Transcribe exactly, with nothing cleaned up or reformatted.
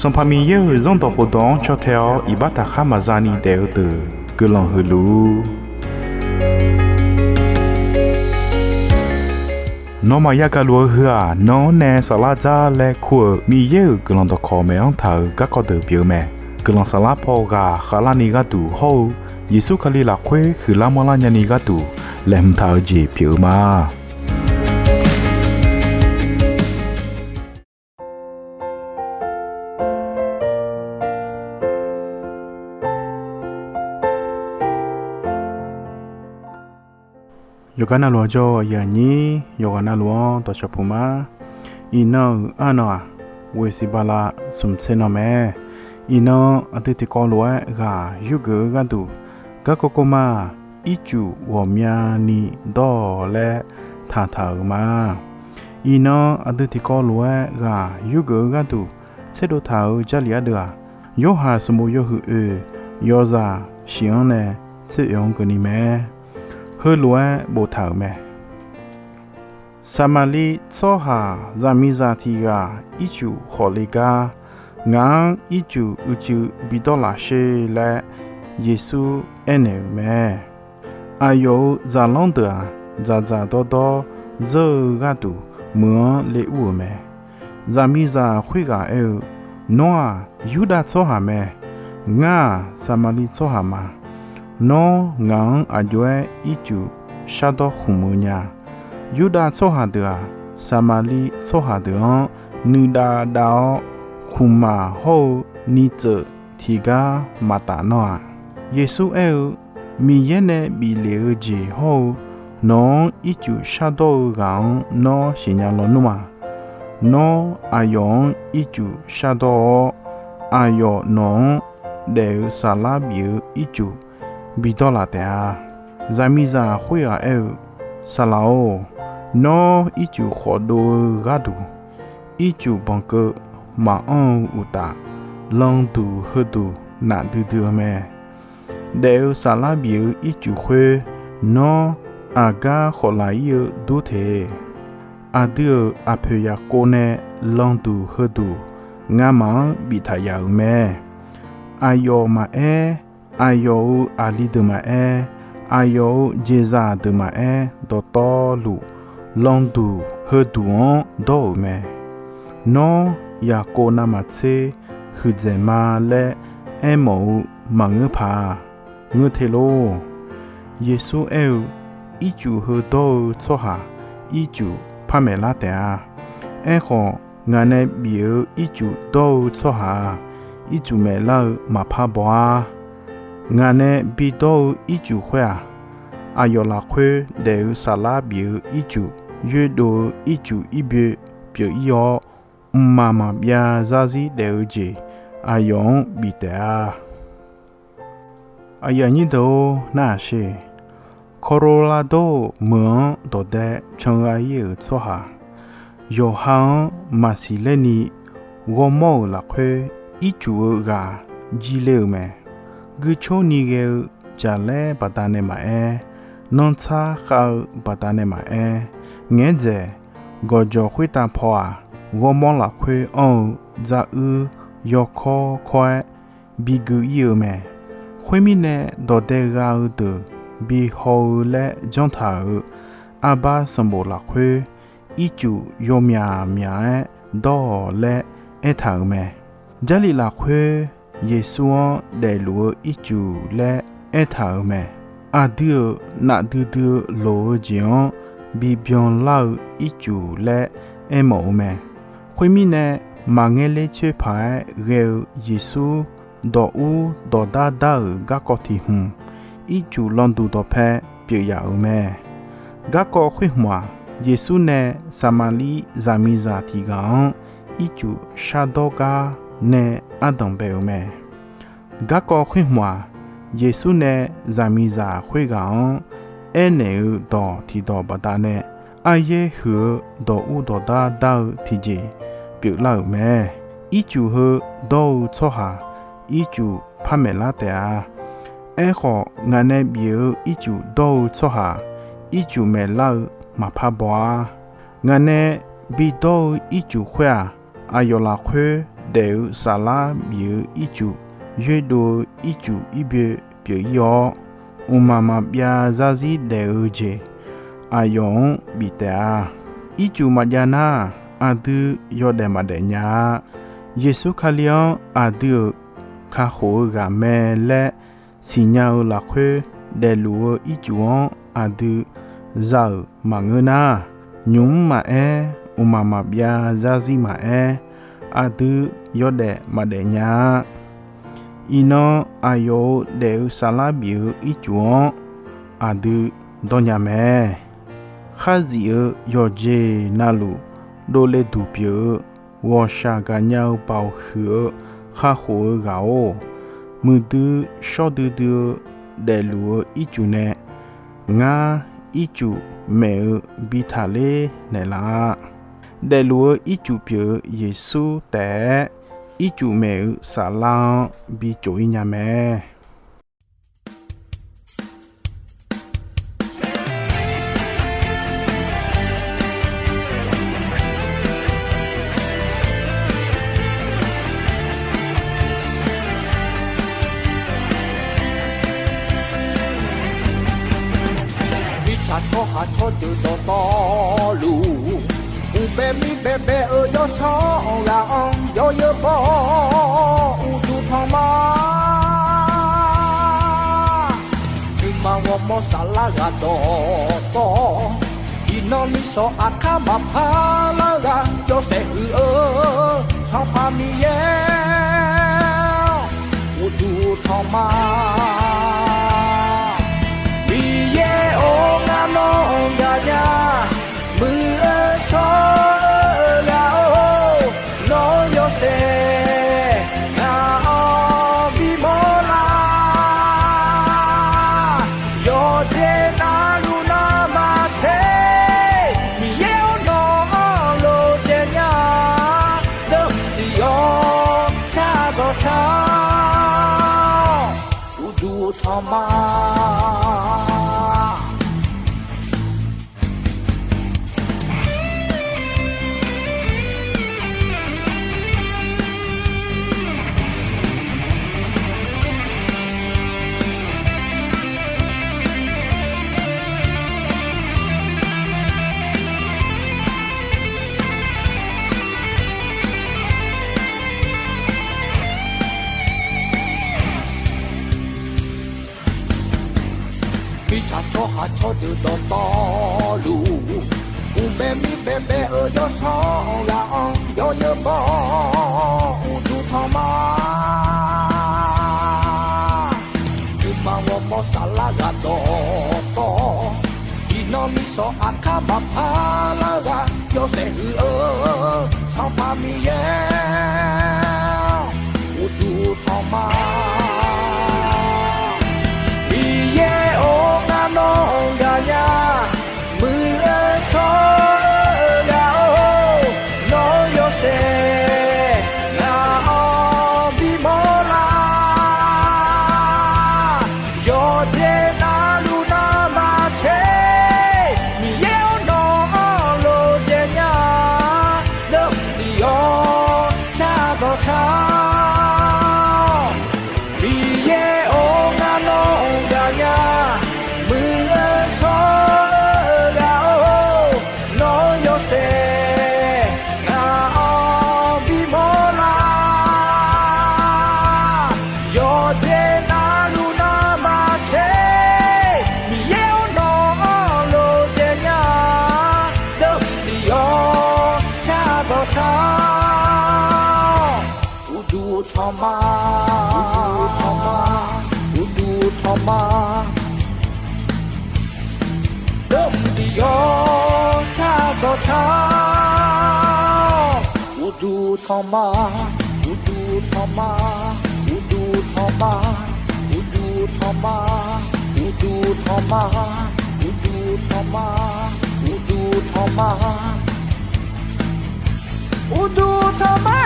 Sanqpaq Miqyaer-euq Zanrdawq khofdawq-anr caw tae-awr iqbax taqkhar maqza ni daef-eu deuq guiqlanq huiq luf-ur. Nawmaf yagaq luf-eu heu-aq, nan-anr nae saflar dzar laer kur-euq Miqyaer-euq guiqlanq dawqkawq maeq-anr taq-euq garkawv deuq pyeuf-eu mae. Guiqlanq saflar paw ghaq khavlarni gharduq hawr-eu Yeqsur Kali lafkhoer huiqlar manrlar nyani gharduq laeqhmq taq-eu jeq pyeuf-eu ma. Yawqghaq navluf-anr jawr-eu aqyuif aqnyir, yawqghaq navluf-anr dawqcawq puq ma. Iqnan-euq arnan-aq, ghoeqsiq bala smq tser nan mae. Iqnan aqdui tiqkawv lof-aer ghaq yurgeuf-eu gharduq, garkawv kawv ma-aq, ircuf ghawqmyani dawr-awq laer taqtaq-euq ma. Iqnan aqdui tiqkawv lof-aer ghaq yurgeuf-eu gharduq tserdov taq-euq Jarlif ardeuv-aq, Yorhaq sanqbof yawhuiq oeq yawzaq shif-anr nae tser oeq-anr keuvni mae. Heulof-aer boftaq-euq mae. Saqmaqliv tsawrhaq zaqmiqzaq tiq ghaq ircuf khawf le gar, ngaq-anr ircuf uicuiv bidawr laf sher laer Yeqsur aernaeq-euq mae. Aqyawf-euq zaqlanr deuq-aq, dzaqdzaq dawrdawr zeur-eu gharduq meuq-anr le ur-euq mae. Zaqmiqzaq khoerghaq aer-eu, Nawr-aq, Yurdav tsawrhaq mae. Ngar-aq, Saqmaqliv tsawrhaq ma. Nawr ngaq-anr aqjox-aer ircuf shardawr khmq-eu nya. Yurdav tsawrhaq deuq-aq, Saqmaqliv tsawrhaq deuq-anr nuidav dav-awr, khmqmaq hawr-eu nitseuf tiqgar maqtaf nawr-aq. Yeqsur aer-eu, Miqyaer nae bif lef-eu jeq hawr-eu, nawq-anr ircuf shardawr-eu ghaq-anr nawr siqnya lawnmr-aq, nawr aqyawf-anr ircuf shardawr-awr, aqyawf nawq-anr daef-eu saflar bif-eu ircuf bidawr laf taef-a. Zaqmiqzaq khoerghaq aer-eu, Saqlaq-or, nawr ircuf khawf dov-eu gharduq, ircuf banqkeuv maqanr-eu uqtaf, landuq heuduq nafdui dui-eu mae. Daef-eu saflar bif-eu ircuf khoer, nawr aqgar khawf laf ir-eu dur te. Aqdui-euq aqpoeq Yaqkov nae landuq heuduq ngamaf-anr biftaq yaf-euq mae. Aqyawf maqaer, aqyawf-euq aqli deuq maqaer, aqyawf-euq jeqzaq deuq maqaer, dawqtawvluf landuq heuduq-anr dawr-euq mae. Nawr Yaqkov navmaqtser huiqdzaeq ma laer aermawf-eu maqngeur paq-a. Ngeur te lor. Yeqsur aer-eu, Ircuf heu dawr-eu tsawrhaq ircuf par maeqlar taef-a. Aerkhawf, ngaq nae bif-eu ircuf dawr-eu tsawrhaq-aq, ircuf maeqlar-eu maqpar baw-ar. Ngaq nae bidawr-eu ircuf khoer-aq, aqyawf lafkhoer daef-eu saflar bif-eu ircuf, yoerdov-eu ircuf irbyoe pyeuf ir-awr, mqmaq maqbyav zarzir daef-eu jeq aqyawf-anr bif taef-a. Aqyuif aqnyir deuq-or, narhaq sher. Colorado-euq meuq-anr dawqdae can gha ir-euq tsawrhaq, yawqha-anr maqsiq ler ni ghawrmawr-euq lafkhoer ircuf-eu ghaq jir ler-eu mae. Guicor ni ghae-eu jaqlaer baqdanae maqaer, nanrtsar khav-eu baqdanae maqaer, ngaeqdzaeq gawqjawq khoertav paw-aq, ghawrmawr lafkhoer anr-eu dzaruir yawkawr kawr-aer bigui ir-eu mae. Khoermirnae, dawqdae gha-eu deuq bihaw-eu laer janr taq-euq arbar sanqbof lafkhoer, ircuf yawmyaq myaq-aer dawr-awq laer aertaq-euq mae. Jarlif lafkhoer Yeqsur-anr daefluf-eu ircuf laer aertaq-euq mae. Aqdui-euq nafdui dui-eu loq-eu jeq-anr bibyan lar-eu ircuf laer aermawf-eu mae. Khoermirnae, maqngaer ler coer paq-aer ghae-eu Yeqsur dawq ur dawqdar dar-euq garkawv tiq hmq, ircuf landuq dawqpae pyeuf yaf-euq mae. Garkawv khoer hmq-aq, Yeqsur nae Saqmaqlir zaqmiqzaq tiq ghaq-anr ircuf shardawr gar nae ardanq bae-euq mae. Garkawv khoer hmq-aq, Yeqsur nae zaqmiqzaq khoerghaq-anr aernaeq-eu dawq tiqdawq baqdanae, aryaer huiq-eu dawq ur dawqdar dar-eu tiqjeq pyeuflar-euq mae. Ircuf heu dawr-eu tsawrhaq ircuf par maeqlar taef-a. Aerkhawf, ngaq nae bif-eu ircuf dawr-eu tsawrhaq ircuf maeqlar-eu maqpar baw-ar. Ngaq nae bidawr-eu ircuf khoer-aq, aqyawf lafkhoer daef-eu saflar bif-eu ircuf, yoerdov-eu ircuf irbyoe pyeuf-ir-awr, mqmaq maqbyav zarzir daef-eu jeq aqyawf-anr bif taef-a. Ircuf maqjav nar, aqdui yawdaef maqdaef nya-a. Yeqsur Kali-anr aqdui-euq kakhof-eu ghaq mae laer siqnya-eu lafkhoer daefluf-eu ircuf-anr aqdui za-euq maqngeur nar, nymq mr maqaer, mqmaq maqbyav zarzir maqaer, aqdui yawdaef maqdaef nya-a. Iqnan aqyawf-euq daef-eu saflar bif-eu ircuf-anr aqdui dawrnya mae. Kharzif-eu yawqjeq navluf dovle duq pyeuf-eu ghawqshaq gaqnya-eu baoq huiq-eu kakhof-eu ghaq-or, muiqdui shawr duidui-eu daefluf-eu ircuf nae ngar ircuf maef-eu bi taqler naeqlaf-a. Daefluf-eu ircuf pyeuf-eu Yeqsur taef-aer, ircuf maef-eu saflar-anr bi cof-ir nya mae. Mirtsaq tsawrhaq tsawrdeuq dawqtawvluf, mqbae mirbae bae-eu yawsanr ghaq-anr yawzeu baw-awr uqduq tanq ma. Nuima ghawrmawr saflar ghaq dawqtawv, iqnan misanq aqkar maqpar lar ghaq yawshaef huiq-eu Sanqpaq Miqyaer-awr, uqduq tanq ma. Miqyaer-or, ngar nawr gaqnya, muiq-eu shawr-eu ghaq-or, nawr yawshaef ngaq-anr bimawr lar. Yawqjeq navluf nawmaf tser, Miqyaer-or, nawq-anr lof jaev nya, deuq tiq yawq shar dawq shar-awr, uqduq tanq ma. Mirtsaq tsawrhaq tsawrdeuq dawqtawvluf, mqbae mirbae bae-eu yawsanr ghaq-anr yawzeu baw-awr uqduq tanq ma. Nuima ghawrmawr saflar ghaq dawqtawv, iqnan misanq aqkar maqpar lar ghaq yawshaef huiq-eu Sanqpaq Miqyaer-awr, uqduq tanq ma. Miqyaer-or, ngar nawr gaqnya, muiq-eu shawr-eu ghaq-or, nawr yawshaef ngaq-anr bimawr lar. Yawqjeq navluf nawmaf tser, Miqyaer-or, nawq-anr lof jaev nya, deuq tiq yawq shar dawq shar-awr, Miqyaer-or, ngar nawr gaqnya, muiq-eu shawr-eu ghaq-or, nawr yawshaef ngaq-anr bimawr lar. Yawqjeq navluf nawmaf tser, Miqyaer-or, nawq-anr lof jaev nya, deuq tiq yawq shar dawq shar-awr, uqduq tanq ma, uqduq tanq ma, uqduq tanq ma. Deuq tiq yawq shar dawq shar-awr, uqduq tanq ma, uqduq tanq ma, uqduq tanq ma, uqduq tanq ma, uqduq tanq ma, uqduq tanq ma, uqduq tanq ma, uqduq tanq ma.